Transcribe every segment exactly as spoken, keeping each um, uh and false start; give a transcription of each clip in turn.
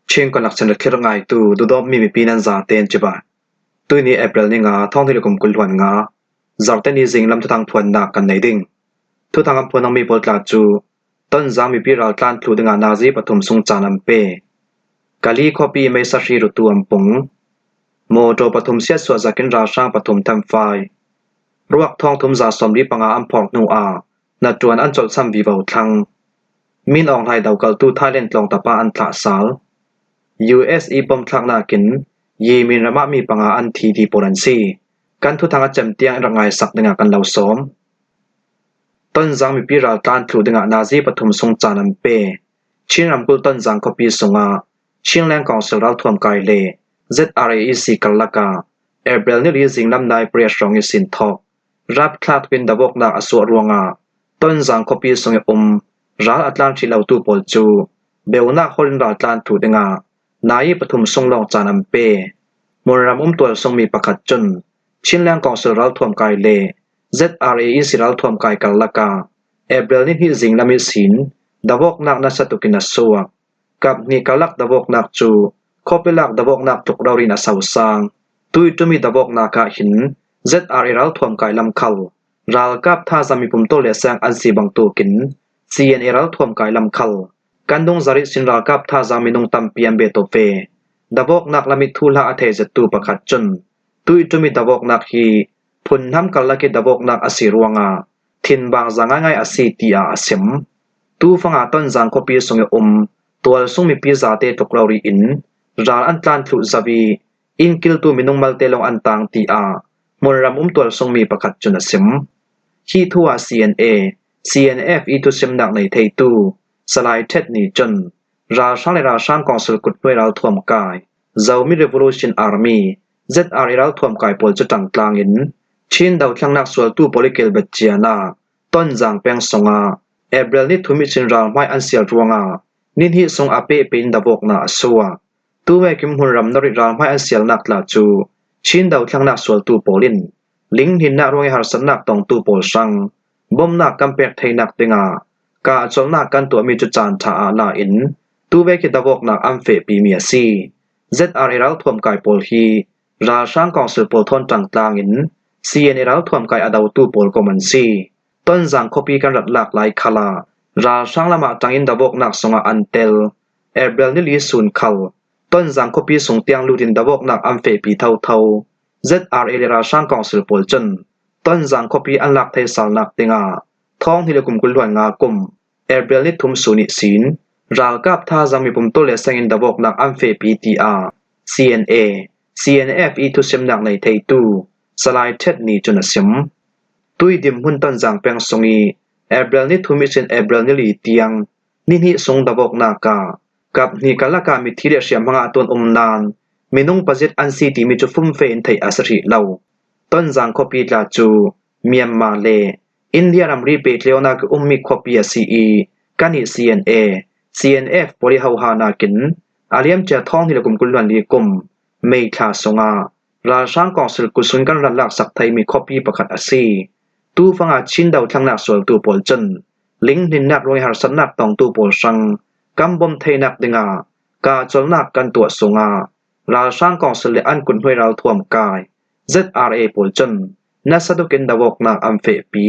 Chin Connection thlir ngaitu dudawm mi mipi nan zaten cibai. Tuini April ni nga, thawng hnih le kum kul hluan nga, Zarte ni zinglam thuthang phuannak kan nei ding. Thuthang an phuan mi pawl tla cu Tonzang mipi raltlan thluh dingah nazi pathum sung caan an pe. Kali khuapi Meisa hri rutu an pung. Mawṭaw pathum siatsuah zakin ralhrang pathum thamfai. Ruak thawng thum za sawmli panga an phawrh hnuah hnaṭuan an colhsam vivo thlang. Min Aung Hlaing dokaltu Thailand tlawng tapa an thlahsal. U S i bom thlaknakin Yemen ramah mi panga an thi ti pawl an si. Kan thuthang a cem tiang in rak ngaisak dingah kan lo sawm. Tonzang mipi raltlan thluh dingah nazi pathum sung caan an pe. Chin ramkulh Tonzang khuapi sungah Chinland Council ralthuam kai le Z R A E C karlakah April ni li zinglam nai pariat hrawng ihsin thawk rap thlak tukin davawknak a suah ruangah Tonzang khuapi sung i um ral a tlan hrih lotu pawl cu beunak holin raltlan thluh dingah nai pathum sung lawng caan an pe. Hmunram um tualsungmi pakhat cun Chinland Council ralthuam kai le Z R A E C ralthuam kai karlakah April ni hnih zinglam ihsin davawknak nasa tukin a suak. Kap hnih karlak davawknak cu khuapi lak davawknak tluk rori in a sosang. Tuiṭum i davawknak ah hin Z R A ralthuam kai lam khal ralkap thazaang mipum tawlrelsiang an si bangtukin C N A ralthuam kai lam khal kan dung zarih sin ralkap thazaang minung tampi an biatu ve. Davawknak lam i thuhla a theizettu pakhat cun tuiṭum i davawknak hi phunhnam karlak i davawknak a si ruangah thinbang za ngaingai a si, tiah a sim. Tufanga Tonzang khuapi sung i um tualsung mipi zate tluk rori in ral an tlan thluh zo i inn kiltu minung malte lawng an tang, tiah hmunram um tualsungmi pakhat cun a sim. Hi thu ah C N A, C N F i thusimnak nei theitu Salai Ṭhet Ni cun ralhrang le ralhrang kawngsil kuthnuai ralthuam kai, Zomi Revolution Army, Z R A ralthuam kai pawl cu ṭangtlangin Chin dothlennak sualtu pawl i kilbet cianah Tonzang peng sungah April ni thum ihsin ralhmai an sial ruangah ni hnih sung a pehpeh in davawknak a suak. Tuvekin hmunram norih ralhmai an sialnak tla cu Chin dothlennak sualtu pawl in linghninnak ruang i harsatnak tongtu pawl hrang bomnak kan pek theinak dingah kah colnak kan tuahmi cu caan ṭha ah la in tuvek i davawknak an fehpimi a si. Z R A ralthuam kai pawl hi ralhrang kawngsil pawl thawn ṭangtlangin C N A ralthuam kai a dotu pawl kom an si. Tonzang khuapi kan rat lak lai khalah ralhrang lamah ṭangin davawknak sungah an tel. April ni li sun khal Tonzang khuapi sung tiang lutin davawknak an fehpi thotho. Z R A le ralhrang kawngsil pawl cun Tonzang khuapi an lak thei salnak dingah thawng hnih le kum kul hluan nga kum April ni thum sun ihsin ralkap thazaang mipum tawlrelsiang in davawknak an fehpi, tiah C N A, C N F i thusimnak nei theitu Salai Ṭhet Ni cun a sim. Tuidim hmun Tonzang peng sung i April ni thum ihsin April ni li tiang ni hnih sung davawknak ah kap hnih karlak ah mithi le hriamhma ngah tuan um nain minung paziat an si timi cu fumfe in theih a si hrih lo. Tonzang khuapi tla cu Myanmar le India ramri pehtleunak i ummi khuapi a si i, kan i C N A, C N F pawl i hohanakin a liamcia thawng hnih le kum kul hluan li kum May thla sungah ralhrang kawngsil kut sungin kan rat laksak theimi khuapi pakhat a si. Tufanga Chin dothlennak sualtu pawl cun linghninnak ruang i harsatnak tongtu pawl hrang kan bawm theinak dingah kah colnak kan tuah sungah ralhrang kawngsil le an kuthnuai ralthuam kai Z R A pawl cun nasa tukin davawknak an fehpi.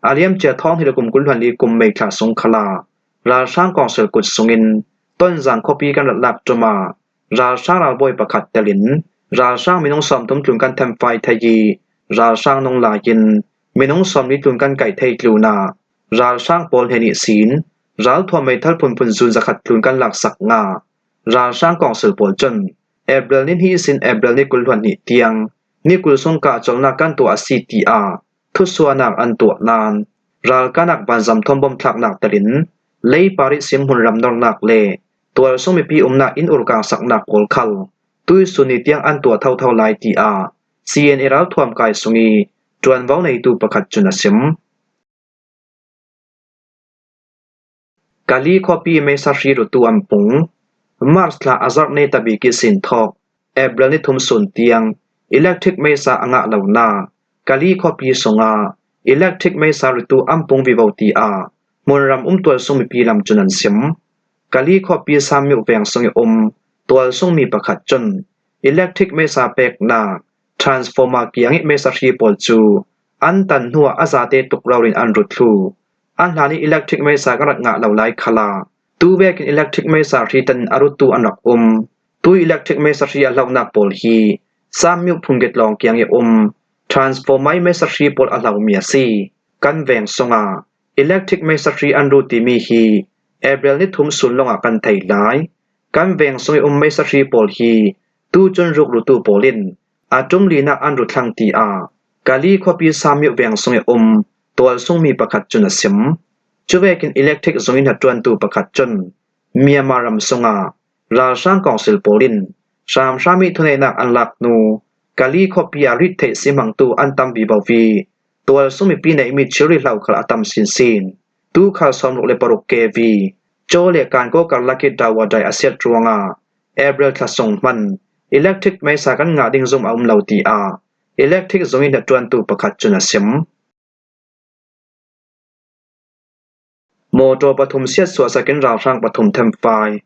A liamcia thawng hnih le kum kul hluan li kum May thla sung khalah ralhrang kawngsil kut sungin Tonzang khuapi kan rat lak ṭum ah ralhrang ralbawi pakhat telin ralhrang minung sawmthum tlun kan thamfai thei i ralhrang nung lai in minung sawmli tlun kan kaih thei tlunah ralhrang pawl hnen ihsin ralthuam meithal phunphun zun zakhat tlun kan laksak ngah. Ralhrang kawngsil pawl cun April ni hnih ihsin April ni kul hluan hnih tiang ni kul sung kah colnak kan tuah a si, tiah thusuahnak an tuah nain ralkahnak vanzam thawn bawm thlaknak telin leipar ihsin hmunram nornak le tualsung mipi umnak in urkangsaknak pawl khal tuisun ni tiang an tuah thotho lai, tiah C N A ralthuam kai sung i ṭuanvo neitu pakhat cun a sim. Kali khuapi meisa hri rutu an pung. March thla a zarh netabik ihsin thawk April ni thum sun tiang electric meisa a ngah lonak Kali khuapi sungah electric meisa rutu an pung vivo, tiah hmunram um tualsung mipi lam cun an sim. Kali khuapi Sanmyo veng sung i um tualsung mi pakhat cun electric meisa peknak transformer kiang ih meisa hri pawl cu an tan hnuah a zate tuk rori in an ru thlu. A hlan ih electric meisa kan rak ngah lo lai khalah tu vekin electric meisa hri tan in a ruttu an rak um. Tu electric meisa hri a hlohnak pawl hi Sammiu phungket lawng kiang ih um transformer ih meisa hri pawl a hlomi a si. Kan veng sungah electric meisa hri an ru timi hi April ni thum sun lawngah kan thei lai. Kan veng sung ih um meisa hri pawl hi tucun rukrutu pawl in a ṭum linak an ru thlang, tiah Kali khuapi Sammiu veng sung ih um tualsung mi pakhat cun a sim. Cuvekin electric zung ih hnaṭuantu pakhat cun Myanmar ram sungah ralhrang kawngsil pawl in hramhram ih thuneihnak an lak hnu Kali khuapi ah rit theih si hmangtu an tam vivo ih tualsung mipi neihmi thilri hlo khal a tam sinsin. Tu khal sawmruk le paruk K V, caw le kankaw karlak ih dawadai a siat ruangah April thla sung hmanh electric meisa kan ngah ding zung a um lo, tiah electric zung ih hnaṭuantu pakhat cun a sim. Mawṭaw pathum siatsuah sakin ralhrang pathum themfai.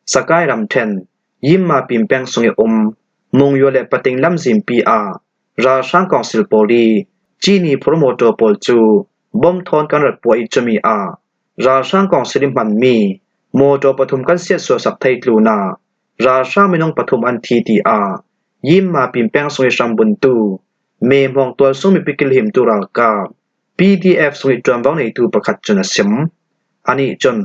Sakai ramṭhen Yimma Pimpeng sung ih um Mungyua le Pating lamzinpi ah ralhrang kawngsil pawl ih cini phur mawṭaw pawl cu bom thawn kan rat puah ih cumi ah ralhrang kawngsil ih hmanmi mawṭaw pathum kan siatsuahsak thei tlunah ralhrang minung pathum an thi, tiah Yimma Pimpeng sung ih hrambuntu Mehmawng tualsung mipi kilhimtu ralkap P D F sung ih ṭuanvo neitu pakhat cun a sim. Anih cun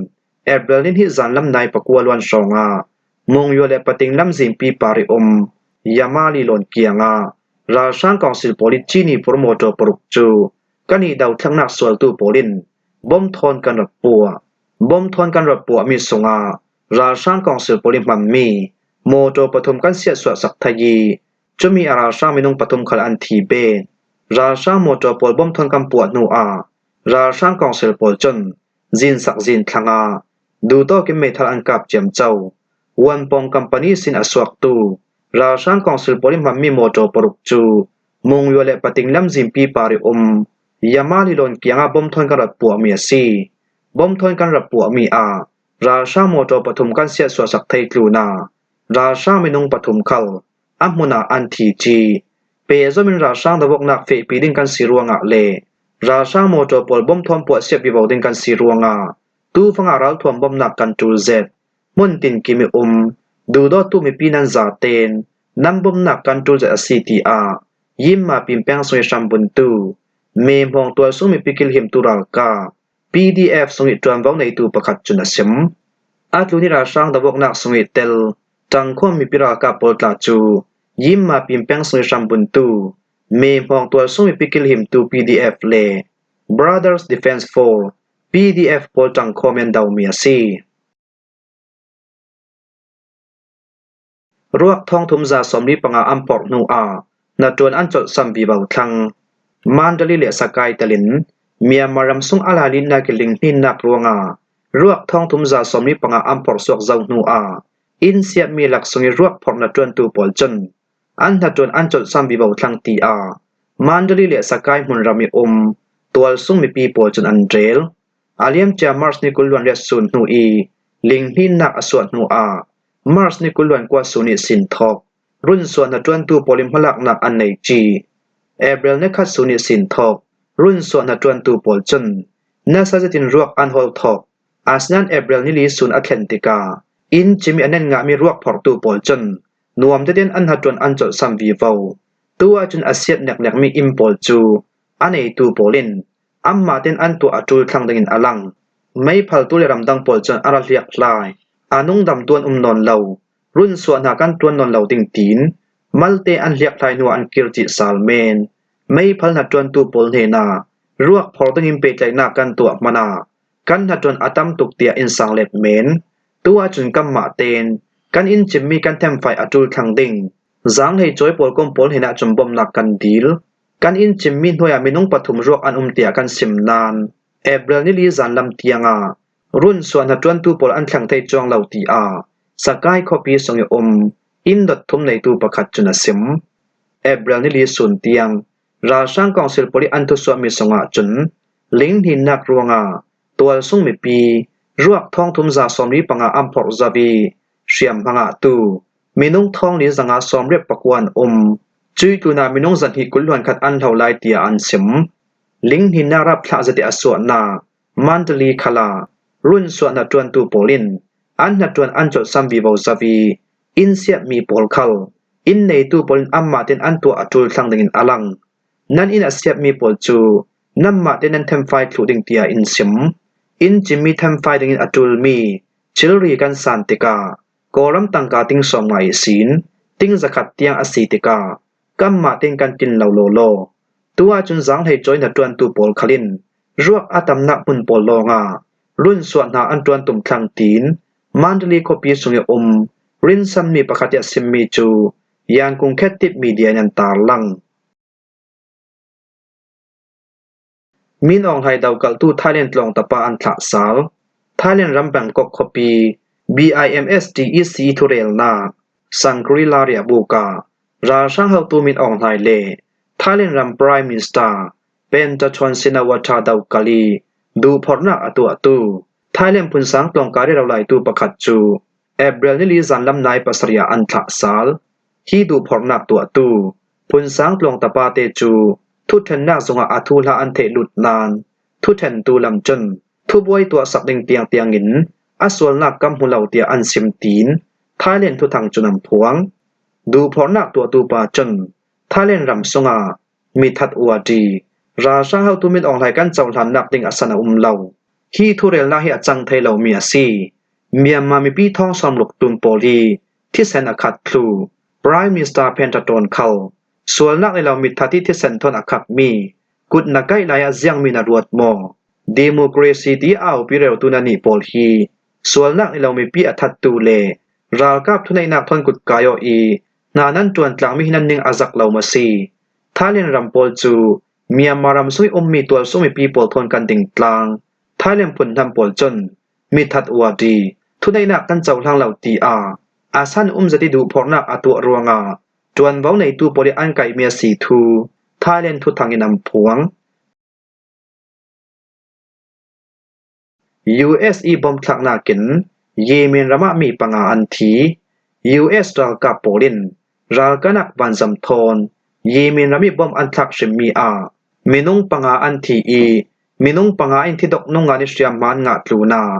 April ni hnih zanlam nai pakua luan hrawngah Mungyua le Pating lamzinpi par ih um Yamali lawn kiangah ralhrang kawngsil pawl ih cini phur mawṭaw paruk cu kan ih dothlaknak sualtu pawl in bom thawn kan rak puah. Bom thawn kan rak puahmi sungah ralhrang kawngsil pawl ih hmanmi mawṭaw pathum kan siatsuahsak thei ih cumi ah ralhrang minung pathum khal an thi bet. Ralhrang mawṭaw pawl bom thawn kan puah hnuah ralhrang kawngsil pawl cun zinsak zin thlangah duhtawk in meithal an kap ciamco. Wanpawng company sin a suaktu ralhrang kawngsil pawl ih hmanmi mawṭaw paruk cu Mungyua le Pating lamzinpi par ih um Yamali lawn kiangah bom thawn kan rak puahmi a si. Bom thawn kan rak puahmi ah ralhrang mawṭaw pathum kan siatsuahsak thei tlunah ralhrang minung pathum khal a hmun ah an thi cih. Pehzom in ralhrang dovawknak fehpi ding kan si ruangah le ralhrang mawṭaw pawl bom thawn puahsiat vivo ding kan si ruangah tu fangah ralthuam bomnak kan ṭul zet. Hmun tinkim ih um duhdawtu mipi nan zaten nan bomnak kan ṭul zet a si, tiah Yimma Pimpeng sung ih hrambuntu Mehmawng tualsung mipi kilhimtu ralkap P D F sung ih ṭuanvo neitu pakhat cun a sim. A tlun ih ralhrang dovawknak sung ih tel ṭangkhuam mipi ralkap pawl tla cu Yimma Pimpeng sung ih hrambuntu Mehmawng tualsung mipi kilhimtu P D F le Brothers Defence Force, P D F, pawl ṭangkhuam in domi a si. Ruak thawng thum za sawmli panga an phorh hnuah hnaṭuan an colhsam vivo thlang. Mandalay le Sakai telin Myanmar ram sung a lailinnak ih linghninnak ruangah ruak thawng thum za sawmli panga an phorh suak zo hnuah in siatmi lak sung ih ruak phorh hnaṭuantu pawl cun an hnaṭuan an colhsam vivo thlang, tiah Mandalay le Sakai hmunram ih um tualsung mipi pawl cun an rel. A liamcia March ni kul luan riat sun hnu ih linghninnak a suah hnuah March ni kul luan kua sun ih sin thawk runsuah hnaṭuantu pawl ih hmalaknak an nei cih. April ni khat sun ih sin thawk runsuah hnaṭuantu pawl cun nasa zetin ruak an hawl thawk. Asinain April ni li sun a thlen tikah inn cim ih a nen ngahmi ruak phorhtu pawl cun nuam tetein an hnaṭuan an colhsam vivo. Tu ahcun a siat neknekmi inn pawl cu a neitu pawl in anmah tein an tuah a ṭul thlang dingin a lang. Meiphaltu le ramdang pawl cun a ra hliakhlai, a nungdamtu an um nawn lo, runsuah hna kan ṭuan nawn lo ding tiin malte an hliakhlai hnuah an kir cih sal men. Meiphal hnaṭuantu pawl hnenah ruak phorh dingin pehtlaihnak kan tuah hmanah kan hnaṭuan a tam tuk tiah in sang let men. Tu ahcun kanmah tein kan inn cimmi kan themfai a ṭul thlang ding zaanghlei cawi pawl kom pawl hnenah cun bomnak kan dil. Kan inn cimmi hnuai ah minung pathum ruak an um tiah kan sim nain April ni li zanlam tiangah runsuah hnaṭuantu pawl an thleng thei cuang lo tiah Sakai khuapi sung ih um inn dot thum neitu pakhat cun a sim. April ni li sun tiang ralhrang kawngsil pawl ih an thusuahmi sungah cun linghninnak ruangah tualsung mipi ruak thawng thum za sawmli panga an phorh zo ih hriamhma ngahtu minung thawng li zanga sawmriat pakua an um. Cui tluna minung zahnih kul luan khat an hlo lai tia an sim. Ling hninna rapthlah zate a suahna Mandalay khala run suah hnaṭuantu pawl in an hnaṭuan an cawlhsam vivo zavi in siatmi pawl khal inn neitu pawl in anmah ten an tuah a ṭul thlang dingin a lang. Nan in a siatmi pawl cu nanmah te nan themfai thluh ding tia in sim. In cimmi themfai dingin a ṭulmi thilri kan san tikah Kawlram tangka ting sawmnga ihsin ting zakhat tiang a si tikah kanmah tein kan tin lo lawlaw. Tu ahcun zanghleicawi hnaṭuantu pawl khal in ruak a tamnak hmun pawl lawngah run suah hna an ṭuantum thlang tiin Mandalay khuapi sung i um rinsanmi pakhat i a simmi cu Yangon Khettip Media in an tarlang. Min Aung Hlaing dokalhtu Thailand tlawng tapa an thlahsal. Thailand ram Bangkok khuapi B I M S T E C thurelnak Shangri-La riahbuk ah ralhrang hotu Min Aung Hlaing le Thailand ram Prime Minister Paetongtarn Shinawatra dokal i duhphorhnak a tuahtu Thailand phunsang tlawngkai rero laitu pakhat cu April ni li zanlam nai pasarih ah an thlahsal. Hi duhphorhnak tuahtu phunsang tlawng tapate cu thuṭhennak zungah a thuhla an theih lut nain thuṭhentu lam cun thubuai tuahsak ding tiang tiangin a sualnak kam hmu lo tiah an sim tiin Thailand thuthang cun an phuang. Duhphorhnak tuahtu pa cun Thailand ram sungah mithat uadi, ralhrang hotu Min Aung Hlaing kan cohlannak ding a san a um lo. Hi thurelnak hi a cang thei lomi a si. Myanmar mipi thawng sawmruk tlun pawl hi thisen a khat thlu Prime Minister Paetongtarn khal sualnak nei lo mithat hi thisen thawn a khatmi kut na kaih lai ah ziangmi na ruat maw? Democracy ti aupi reutu na nih pawl hi sualnak nei lo mipi a thattu le ralkap thuneihnak thawn kut kai aw i hna nan ṭuan tlangmi hi nan ning a zak lo maw si? Thailand ram pawl cu Myanmar ram sung i ummi tualsung mipi pawl thawn kan ding tlang. Thailand phunhnam pawl cun mithat uadi, thuneihnak kan cohlang lo tiah a san um zet i duhphorhnak a tuah ruangah ṭuanvo neitu pawl i an kaihmi a si thu Thailand thuthang in an phuang. U S i bomb thlaknak in Yemen ram ah mi panga an thi. U S ralkap pawl in ralkahnak vanzam thawn Yemen ram i bomb an thlak hrimmi ah minung panga an thi i minung panga in thidok nung ngan i hriamhma an ngah tlunah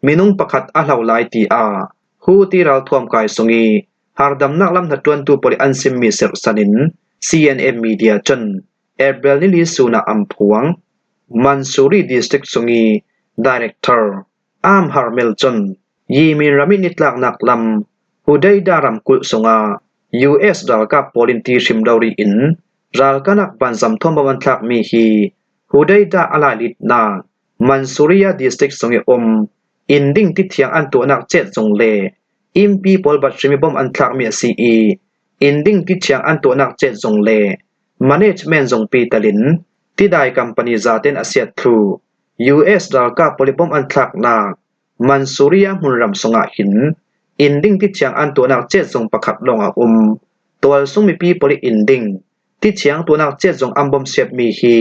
minung pakhat a hlo lai tiah Houthi ralthuam kai sung i hardamnak lam hnaṭuantu pawl i an simmi serhsan in C N N media cun April ni li sun ah an phuang. Mansouri district sung i director Am Harmel cun Yemen ram i nitlaknak lam Hudaydah ramkulh sungah U S ralkap pawl in ti hrim rori in ralkahnak vanzam thawn bomb an thlakmi hi Hudaydah a lailitnak Mansuria district sung i um inn ding tithiang an tuahnak cet zung le innpi pawl bat hrim i bomb an thlakmi a si i inn ding tithiang an tuahnak cet zung le management zungpi telin tidai company zaten a siat thlu U S ralkap pawl i bomb an thlaknak Mansuria hmunram sungah hin inn ding tithiang an tuahnak cet zung pakhat lawng a um. Tualsung mipi pawl i inn ding tithiang tuahnak cet zung an bomb siatmi hi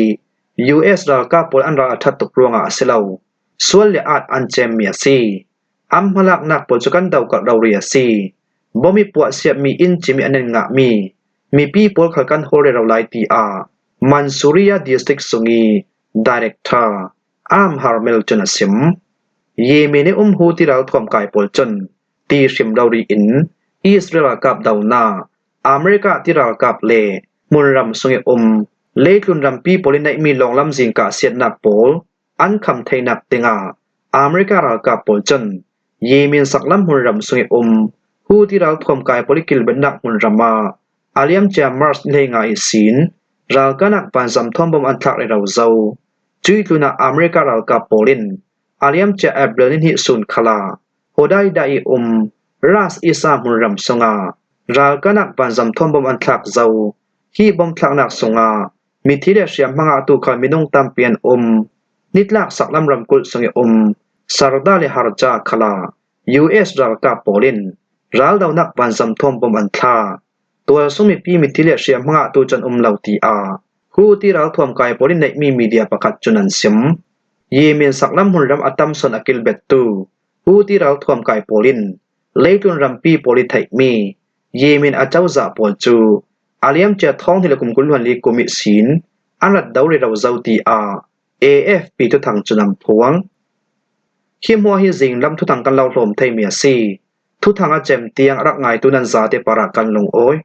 U S ralkap pawl an ral a ṭhat tuk ruangah a si lo. Sual le at an cemmi a si. An hmalaknak pawl cu kan dokalh rori a si. Bomb i puahsiatmi inn cim i a nen ngahmi mipi pawl khal kan hawl rero lai tiah Mansuria district sung i director Am Harmel cun a sim. Yemen i um Houthi ralthuam kai pawl cun ti hrim rori in Israel ralkap donak, America ti ralkap le hmunram sung i um leitlun rampi pawl i neihmi lawnglam zingkah siatnak pawl an kham theinak dingah America ralkap pawl cun Yemen saklam hmunram sung i um Houthi ralthuam kai pawl i kilvennak hmunram ah a liamcia March ni hleinga ihsin ralkahnak vanzam thawn bomb an thlak rero zo. Cui tlunah America ralkap pawl in a liamcia April ni hnih sun khalah Hudaydah i um Ras Isa hmunram sungah ralkahnak vanzam thawn bomb an thlak zo. Hi bomb thlaknak sungah mithi le hriamhma ngahtu khal minung tampi an um. Nitlak saklam ramkulh sung i um Sarda le Harja khalah U S ralkap pawl in raldonak vanzam thawn bomb an thlak. Tualsung mipi mithi le hriamhma ngahtu cu an um lo tiah Houthi ralthuam kai pawl in neihmi media pakhat cun an sim. Yemen saklam hmunram a tam sawn a kilbettu Houthi ralthuam kai pawl in leitlun rampi pawl i theihmi Yemen a cozah pawl cu a liamcia thawng hnih le kum kul hluan li kum ihsin an rat do rero zo, tiah A F P thuthang cun an phuang. Hi hmuah hi zinglam thuthang kan lo hlawm theimi a si. Thuthang a cem tiang a rak ngaitu nan zate parah kan lungawi.